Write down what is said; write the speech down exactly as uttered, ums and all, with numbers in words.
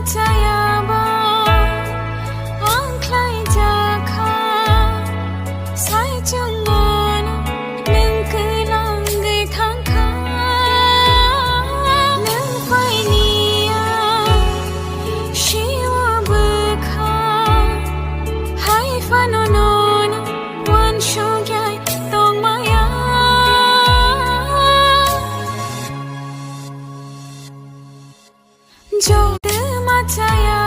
Chayaba ang khlai jakha, sai chungmano nwng kwlangwi thangkha. Nwng phainiya siwa bwkha, hai phano nono uansukya tongmaya. Jotma chaya